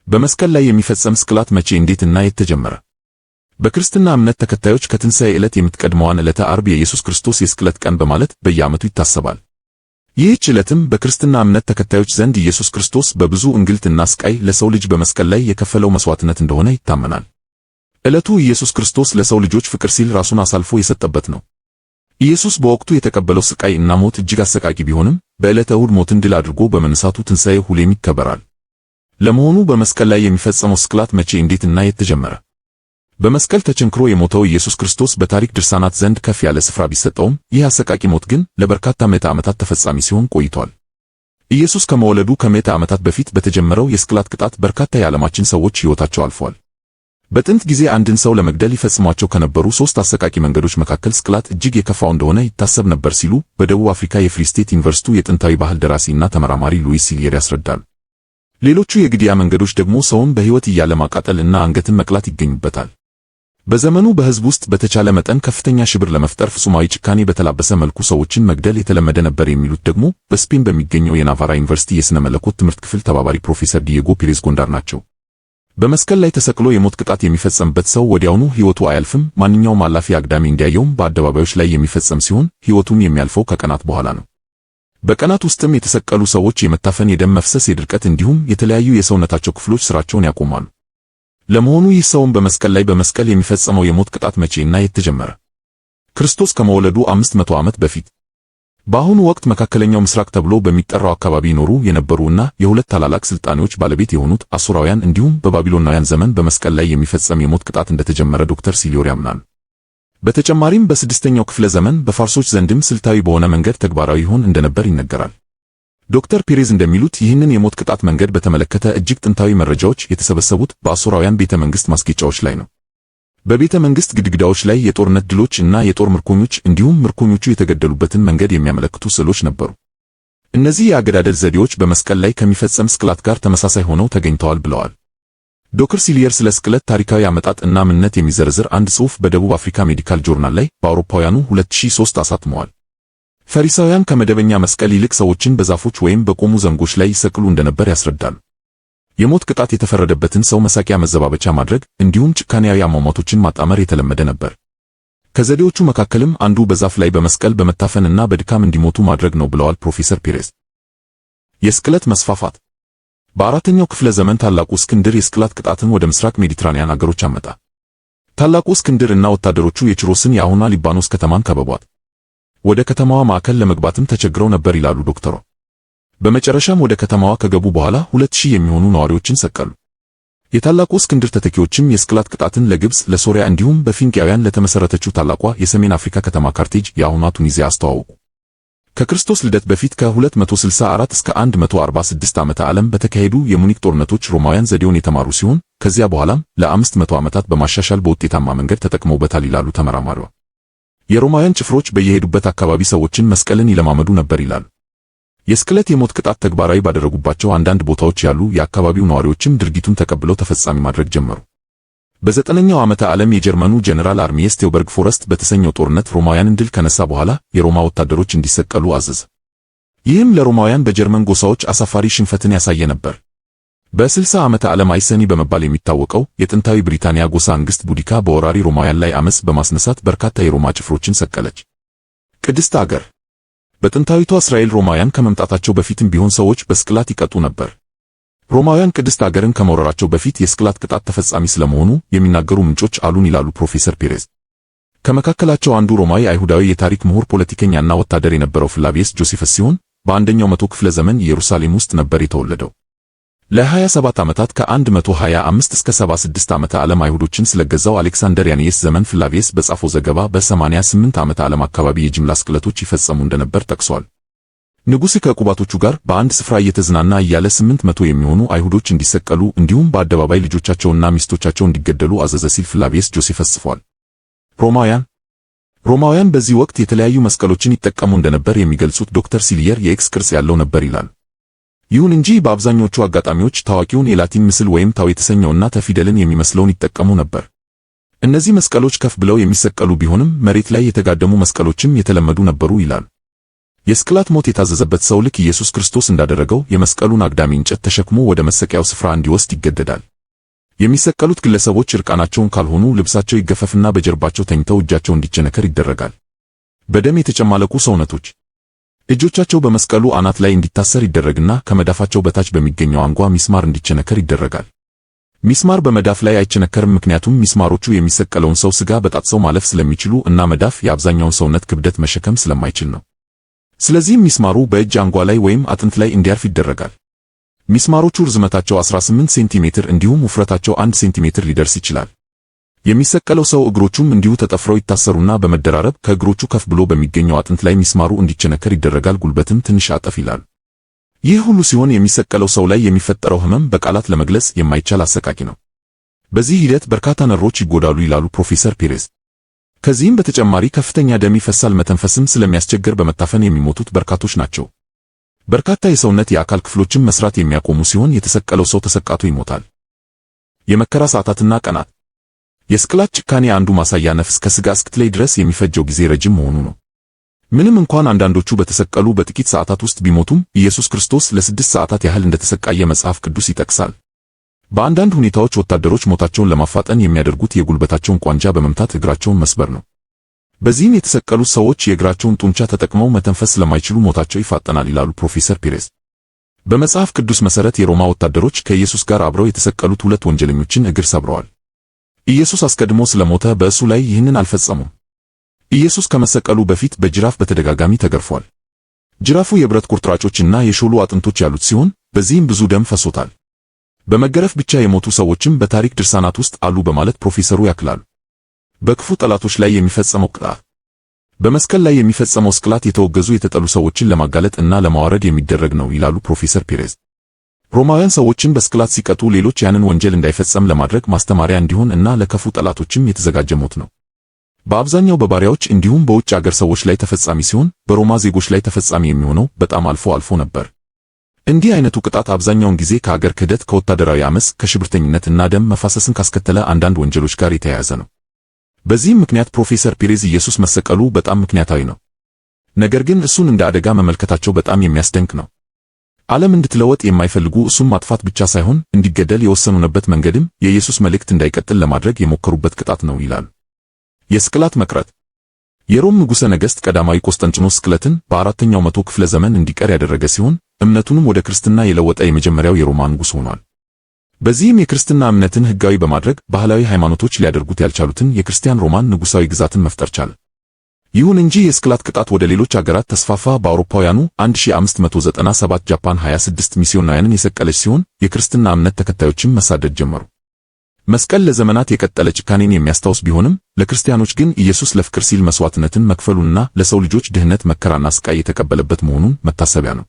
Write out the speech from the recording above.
በመስቀል ላይ የሚፈጸም ስቅላት መቼ፣ እንዴት እና የት ተጀመረ? በክርስትና እምነት ተከታዮች ከትንሣኤ ዕለት የምትቀድመዋን ዕለተ ዓርብ የኢየሱስ ክርስቶስ የስቅለት ቀን በማለት በየዓመቱ ይታሰባል። ይህች ዕለትም በክርስትና እምነት ተከታዮች ዘንድ ኢየሱስ ክርስቶስ በብዙ እንግልትና ስቃይ ለሰው ልጅ በመስቀል ላይ የከፈለው መስዋዕትነት እንደሆነ ይታመናል። ዕለቱ ኢየሱስ ክርስቶስ ለሰው ልጆች ፍቅር ሲል ራሱን አሳልፎ የሰጠበት ነው። ኢየሱስ በወቅቱ የተቀበለው ስቃይ እና ሞት እጅግ አሰቃቂ ቢሆንም በዕለተ እሁድ ሞትን ድል አድርጎ በመነሳቱ ትንሣኤ ሁሌም ይከበራል። ለመሆኑ በመስቀል ላይ የሚፈጸመው ስቅላት መቼ፣ እንዴት እና የት ተጀመረ? በመስቀል ተቸንክሮ የሞተው ኢየሱስ ክርስቶስ በታሪክ ድርሳናት ዘንድ ከፍ ያለ ስፍራ ቢሰጠውም ይህ አሰቃቂ ሞት ግን ለበርካታ ምዕተ ዓመታት ተፈጻሚ ሲሆን ቆይቷል። ኢየሱስ ከመወለዱ ከምዕተ ዓመታት በፊት በተጀመረው የስቅላት ቅጣት በርካታ የዓለማችን ሰዎች ሕይወታቸው አልፏል። በጥንት ጊዜ አንድን ሰው ለመግደል ይፈጽሟቸው ከነበሩ ሦስት አሰቃቂ መንገዶች መካከል ስቅላት እጅግ የከፋው እንደሆነ ይታሰብ ነበር ሲሉ በደቡብ አፍሪካ የፍሪ ስቴት ዩኒቨርሲቲ የጥንታዊ ባህል ደራሲ እና ተመራማሪ ሉዊስ ሲሊየር ያስረዳሉ። ሌሎቹ የግድያ መንገዶች ደግሞ ሰውን በሕይወት እያለ ማቃጠል እና አንገትን መቅላት ይገኙበታል። በዘመኑ በሕዝብ ውስጥ በተቻለ መጠን ከፍተኛ ሽብር ለመፍጠር ፍጹማዊ ጭካኔ በተላበሰ መልኩ ሰዎችን መግደል የተለመደ ነበር የሚሉት ደግሞ በስፔን በሚገኘው የናቫራ ዩኒቨርሲቲ የሥነ መለኮት ትምህርት ክፍል ተባባሪ ፕሮፌሰር ዲዬጎ ፔሬዝ ጎንዳር ናቸው። በመስቀል ላይ ተሰቅሎ የሞት ቅጣት የሚፈጸምበት ሰው ወዲያውኑ ሕይወቱ አያልፍም። ማንኛውም አላፊ አግዳሚ እንዲያየውም በአደባባዮች ላይ የሚፈጸም ሲሆን ሕይወቱም የሚያልፈው ከቀናት በኋላ ነው። በቀናት ውስጥም የተሰቀሉ ሰዎች የመታፈን፣ የደም መፍሰስ፣ የድርቀት እንዲሁም የተለያዩ የሰውነታቸው ክፍሎች ስራቸውን ያቆማሉ። ለመሆኑ ይህ ሰውን በመስቀል ላይ በመስቀል የሚፈጸመው የሞት ቅጣት መቼ እና የት ተጀመረ? ክርስቶስ ከመወለዱ 500 ዓመት በፊት በአሁኑ ወቅት መካከለኛው ምስራቅ ተብሎ በሚጠራው አካባቢ ይኖሩ የነበሩና የሁለት ታላላቅ ስልጣኔዎች ባለቤት የሆኑት አሦራውያን እንዲሁም በባቢሎናውያን ዘመን በመስቀል ላይ የሚፈጸም የሞት ቅጣት እንደተጀመረ ዶክተር ሲሊዮር ያምናሉ። በተጨማሪም በስድስተኛው ክፍለ ዘመን በፋርሶች ዘንድም ስልታዊ በሆነ መንገድ ተግባራዊ ይሆን እንደነበር ይነገራል። ዶክተር ፔሬዝ እንደሚሉት ይህንን የሞት ቅጣት መንገድ በተመለከተ እጅግ ጥንታዊ መረጃዎች የተሰበሰቡት በአሦራውያን ቤተ መንግሥት ማስጌጫዎች ላይ ነው። በቤተ መንግሥት ግድግዳዎች ላይ የጦርነት ድሎች እና የጦር ምርኮኞች እንዲሁም ምርኮኞቹ የተገደሉበትን መንገድ የሚያመለክቱ ስዕሎች ነበሩ። እነዚህ የአገዳደል ዘዴዎች በመስቀል ላይ ከሚፈጸም ስቅላት ጋር ተመሳሳይ ሆነው ተገኝተዋል ብለዋል። ዶክተር ሲሊየር ስለ ስቅለት ታሪካዊ አመጣጥ እና ምንነት የሚዘረዝር አንድ ጽሑፍ በደቡብ አፍሪካ ሜዲካል ጆርናል ላይ በአውሮፓውያኑ 2003 አሳትመዋል። ፈሪሳውያን ከመደበኛ መስቀል ይልቅ ሰዎችን በዛፎች ወይም በቆሙ ዘንጎች ላይ ይሰቅሉ እንደነበር ያስረዳሉ። የሞት ቅጣት የተፈረደበትን ሰው መሳቂያ መዘባበቻ ማድረግ እንዲሁም ጭካኔያዊ አሟሟቶችን ማጣመር የተለመደ ነበር። ከዘዴዎቹ መካከልም አንዱ በዛፍ ላይ በመስቀል በመታፈንና በድካም እንዲሞቱ ማድረግ ነው ብለዋል ፕሮፌሰር ፔሬዝ። የስቅለት መስፋፋት በአራተኛው ክፍለ ዘመን ታላቁ እስክንድር የስቅላት ቅጣትን ወደ ምስራቅ ሜዲትራኒያን አገሮች አመጣ። ታላቁ እስክንድር እና ወታደሮቹ የችሮስን የአሁኗ ሊባኖስ ከተማን ከበቧት። ወደ ከተማዋ ማዕከል ለመግባትም ተቸግረው ነበር ይላሉ ዶክተሯ። በመጨረሻም ወደ ከተማዋ ከገቡ በኋላ 2000 የሚሆኑ ነዋሪዎችን ሰቀሉ። የታላቁ እስክንድር ተተኪዎችም የስቅላት ቅጣትን ለግብጽ፣ ለሶሪያ እንዲሁም በፊንቂያውያን ለተመሰረተችው ታላቋ የሰሜን አፍሪካ ከተማ ካርቴጅ የአሁኗ ቱኒዚያ አስተዋወቁ። ከክርስቶስ ልደት በፊት ከ264 እስከ 146 ዓመተ ዓለም በተካሄዱ የሙኒክ ጦርነቶች ሮማውያን ዘዴውን የተማሩ ሲሆን ከዚያ በኋላም ለ500 ዓመታት በማሻሻል በውጤታማ መንገድ ተጠቅመውበታል ይላሉ ተመራማሪዋ። የሮማውያን ጭፍሮች በየሄዱበት አካባቢ ሰዎችን መስቀልን ይለማመዱ ነበር ይላሉ። የስቅለት የሞት ቅጣት ተግባራዊ ባደረጉባቸው አንዳንድ ቦታዎች ያሉ የአካባቢው ነዋሪዎችም ድርጊቱን ተቀብለው ተፈጻሚ ማድረግ ጀመሩ። በዘጠነኛው ዓመተ ዓለም የጀርመኑ ጀነራል አርሚየስ ቴውበርግ ፎረስት በተሰኘው ጦርነት ሮማውያንን ድል ከነሳ በኋላ የሮማ ወታደሮች እንዲሰቀሉ አዘዘ። ይህም ለሮማውያን በጀርመን ጎሳዎች አሳፋሪ ሽንፈትን ያሳየ ነበር። በ60 ዓመተ ዓለም አይሰኒ በመባል የሚታወቀው የጥንታዊ ብሪታንያ ጎሳ ንግሥት ቡዲካ በወራሪ ሮማውያን ላይ አመጽ በማስነሳት በርካታ የሮማ ጭፍሮችን ሰቀለች። ቅድስት አገር በጥንታዊቷ እስራኤል ሮማውያን ከመምጣታቸው በፊትም ቢሆን ሰዎች በስቅላት ይቀጡ ነበር። ሮማውያን ቅድስት አገርን ከመውረራቸው በፊት የስቅላት ቅጣት ተፈጻሚ ስለመሆኑ የሚናገሩ ምንጮች አሉን ይላሉ ፕሮፌሰር ፔሬዝ። ከመካከላቸው አንዱ ሮማዊ አይሁዳዊ የታሪክ ምሁር፣ ፖለቲከኛና ወታደር የነበረው ፍላቪየስ ጆሴፈስ ሲሆን በአንደኛው መቶ ክፍለ ዘመን ኢየሩሳሌም ውስጥ ነበር የተወለደው። ለ27 ዓመታት ከ125 እስከ 76 ዓመተ ዓለም አይሁዶችን ስለገዛው አሌክሳንደር ያንየስ ዘመን ፍላቪየስ በጻፈው ዘገባ በ88 ዓመተ ዓለም አካባቢ የጅምላ ስቅለቶች ይፈጸሙ እንደነበር ጠቅሷል። ንጉሥ ከቁባቶቹ ጋር በአንድ ስፍራ እየተዝናና እያለ 800 የሚሆኑ አይሁዶች እንዲሰቀሉ እንዲሁም በአደባባይ ልጆቻቸውና ሚስቶቻቸው እንዲገደሉ አዘዘ ሲል ፍላቪየስ ጆሴፈስ ጽፏል። ሮማውያን በዚህ ወቅት የተለያዩ መስቀሎችን ይጠቀሙ እንደነበር የሚገልጹት ዶክተር ሲሊየር የ X ቅርጽ ያለው ነበር ይላል። ይሁን እንጂ በአብዛኞቹ አጋጣሚዎች ታዋቂውን የላቲን ምስል ወይም ታው የተሰኘውና ተ ፊደልን የሚመስለውን ይጠቀሙ ነበር። እነዚህ መስቀሎች ከፍ ብለው የሚሰቀሉ ቢሆንም መሬት ላይ የተጋደሙ መስቀሎችም የተለመዱ ነበሩ ይላሉ። የስቅላት ሞት የታዘዘበት ሰው ልክ ኢየሱስ ክርስቶስ እንዳደረገው የመስቀሉን አግዳሚ እንጨት ተሸክሞ ወደ መሰቀያው ስፍራ እንዲወስድ ይገደዳል። የሚሰቀሉት ግለሰቦች እርቃናቸውን ካልሆኑ ልብሳቸው ይገፈፍና በጀርባቸው ተኝተው እጃቸው እንዲቸነከር ይደረጋል። በደም የተጨማለቁ ሰውነቶች እጆቻቸው በመስቀሉ አናት ላይ እንዲታሰር ይደረግና ከመዳፋቸው በታች በሚገኘው አንጓ ሚስማር እንዲቸነከር ይደረጋል። ሚስማር በመዳፍ ላይ አይቸነከርም፣ ምክንያቱም ሚስማሮቹ የሚሰቀለውን ሰው ስጋ በጣጥሰው ማለፍ ስለሚችሉ እና መዳፍ የአብዛኛውን ሰውነት ክብደት መሸከም ስለማይችል ነው። ስለዚህም ሚስማሩ በእጅ አንጓ ላይ ወይም አጥንት ላይ እንዲያርፍ ይደረጋል። ሚስማሮቹ ርዝመታቸው 18 ሴንቲሜትር እንዲሁም ውፍረታቸው 1 ሴንቲሜትር ሊደርስ ይችላል። የሚሰቀለው ሰው እግሮቹም እንዲሁ ተጠፍረው ይታሰሩና በመደራረብ ከእግሮቹ ከፍ ብሎ በሚገኘው አጥንት ላይ ሚስማሩ እንዲቸነከር ይደረጋል። ጉልበትም ትንሽ አጠፍ ይላል። ይህ ሁሉ ሲሆን የሚሰቀለው ሰው ላይ የሚፈጠረው ህመም በቃላት ለመግለጽ የማይቻል አሰቃቂ ነው። በዚህ ሂደት በርካታ ነርቮች ይጎዳሉ ይላሉ ፕሮፌሰር ፔሬዝ። ከዚህም በተጨማሪ ከፍተኛ ደም ይፈሳል፣ መተንፈስም ስለሚያስቸግር በመታፈን የሚሞቱት በርካቶች ናቸው። በርካታ የሰውነት የአካል ክፍሎችም መስራት የሚያቆሙ ሲሆን የተሰቀለው ሰው ተሰቃይቶ ይሞታል። የመከራ ሰዓታትና ቀናት። የስቅላት ጭካኔ አንዱ ማሳያ ነፍስ ከስጋ እስክትለይ ድረስ የሚፈጀው ጊዜ ረጅም መሆኑ ነው። ምንም እንኳን አንዳንዶቹ በተሰቀሉ በጥቂት ሰዓታት ውስጥ ቢሞቱም ኢየሱስ ክርስቶስ ለ6 ሰዓታት ያህል እንደተሰቃየ መጽሐፍ ቅዱስ ይጠቅሳል። በአንዳንድ ሁኔታዎች ወታደሮች ሞታቸውን ለማፋጠን የሚያደርጉት የጉልበታቸውን ቋንጃ በመምታት እግራቸውን መስበር ነው። በዚህም የተሰቀሉት ሰዎች የእግራቸውን ጡንቻ ተጠቅመው መተንፈስ ስለማይችሉ ሞታቸው ይፋጠናል ይላሉ ፕሮፌሰር ፔሬዝ። በመጽሐፍ ቅዱስ መሠረት የሮማ ወታደሮች ከኢየሱስ ጋር አብረው የተሰቀሉት ሁለት ወንጀለኞችን እግር ሰብረዋል። ኢየሱስ አስቀድሞ ስለሞተ በእሱ ላይ ይህንን አልፈጸሙም። ኢየሱስ ከመሰቀሉ በፊት በጅራፍ በተደጋጋሚ ተገርፏል። ጅራፉ የብረት ቁርጥራጮችና የሾሉ አጥንቶች ያሉት ሲሆን በዚህም ብዙ ደም ፈሶታል። በመገረፍ ብቻ የሞቱ ሰዎችም በታሪክ ድርሳናት ውስጥ አሉ በማለት ፕሮፌሰሩ ያክላሉ። በክፉ ጠላቶች ላይ የሚፈጸመው ቅጣት። በመስቀል ላይ የሚፈጸመው ስቅላት የተወገዙ የተጠሉ ሰዎችን ለማጋለጥ እና ለማዋረድ የሚደረግ ነው ይላሉ ፕሮፌሰር ፔሬዝ። ሮማውያን ሰዎችን በስቅላት ሲቀጡ ሌሎች ያንን ወንጀል እንዳይፈጸም ለማድረግ ማስተማሪያ እንዲሆን እና ለክፉ ጠላቶችም የተዘጋጀ ሞት ነው። በአብዛኛው በባሪያዎች እንዲሁም በውጭ አገር ሰዎች ላይ ተፈጻሚ ሲሆን በሮማ ዜጎች ላይ ተፈጻሚ የሚሆነው በጣም አልፎ አልፎ ነበር። እንዲህ አይነቱ ቅጣት አብዛኛውን ጊዜ ከአገር ክህደት፣ ከወታደራዊ አመፅ፣ ከሽብርተኝነት እና ደም መፋሰስን ካስከተለ አንዳንድ ወንጀሎች ጋር የተያያዘ ነው። በዚህም ምክንያት ፕሮፌሰር ፔሬዝ ኢየሱስ መሰቀሉ በጣም ምክንያታዊ ነው፣ ነገር ግን እሱን እንደ አደጋ መመልከታቸው በጣም የሚያስደንቅ ነው። ዓለም እንድትለወጥ የማይፈልጉ እሱን ማጥፋት ብቻ ሳይሆን እንዲገደል የወሰኑበት መንገድም የኢየሱስ መልእክት እንዳይቀጥል ለማድረግ የሞከሩበት ቅጣት ነው ይላሉ። የስቅላት መቅረት። የሮም ንጉሠ ነገሥት ቀዳማዊ ቆስጠንጢኖስ ስቅለትን በአራተኛው መቶ ክፍለ ዘመን እንዲቀር ያደረገ ሲሆን እምነቱንም ወደ ክርስትና የለወጠ የመጀመሪያው የሮማ ንጉሥ ሆኗል። በዚህም የክርስትና እምነትን ሕጋዊ በማድረግ ባህላዊ ሃይማኖቶች ሊያደርጉት ያልቻሉትን የክርስቲያን ሮማን ንጉሣዊ ግዛትን መፍጠር ቻለ። ይሁን እንጂ የስቅላት ቅጣት ወደ ሌሎች አገራት ተስፋፋ። በአውሮፓውያኑ 1597 ጃፓን 26 ሚስዮናውያንን የሰቀለች ሲሆን የክርስትና እምነት ተከታዮችም መሳደድ ጀመሩ። መስቀል ለዘመናት የቀጠለ ጭካኔን የሚያስታውስ ቢሆንም ለክርስቲያኖች ግን ኢየሱስ ለፍቅር ሲል መስዋዕትነትን መክፈሉንና ለሰው ልጆች ድህነት መከራና ስቃይ የተቀበለበት መሆኑን መታሰቢያ ነው።